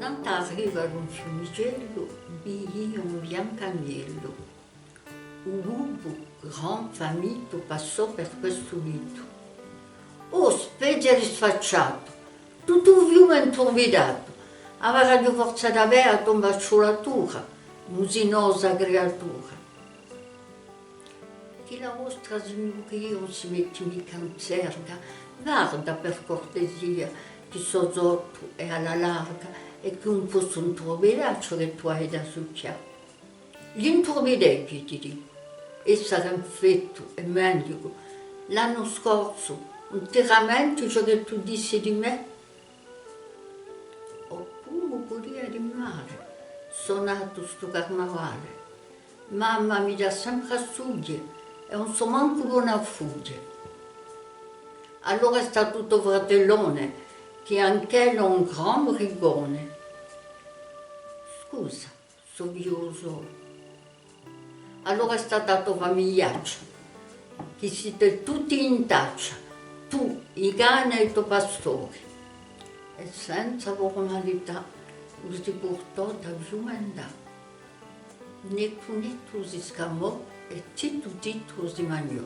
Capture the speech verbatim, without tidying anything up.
Nant'à a riva d'un fiumicellu vidia un biancu agnellu. U lupu, gran famitu, passò per questu litu. Oh, spezia di sfacciatu, tuttu u fiume inturbidatu, avaraghju forza d'avè a to imbacciulatura, musinosa criatura. Chì la vostra signuria ùn si metti micca in zerga, varda per cortesia chì sò sottu è à la larga è chì ùn possu inturbidà ciò chì tù ai da succhià. L'inturbidè, chì ti dicu, essere infettu è mendicu, l'annu scorsu, ùn ti ramenti ciò chì tù dissi di mè? Oppuru pudia di male, sò natu stu carnavale. Mamma mi dà sempre a sughje è ùn sò mancu bona à fughje. Allora hè statu to fratellone, chì anch'ellu hè un gran brigone. Scusa, sò viu solu. Allora hè stata a to famigliaccia, chì site tutti in taccia, tù, i cani è i to pastori. È senza formalità u si purtò da fiume in là. Nè cù nè tù si scamò è zittu zittu u si magnò.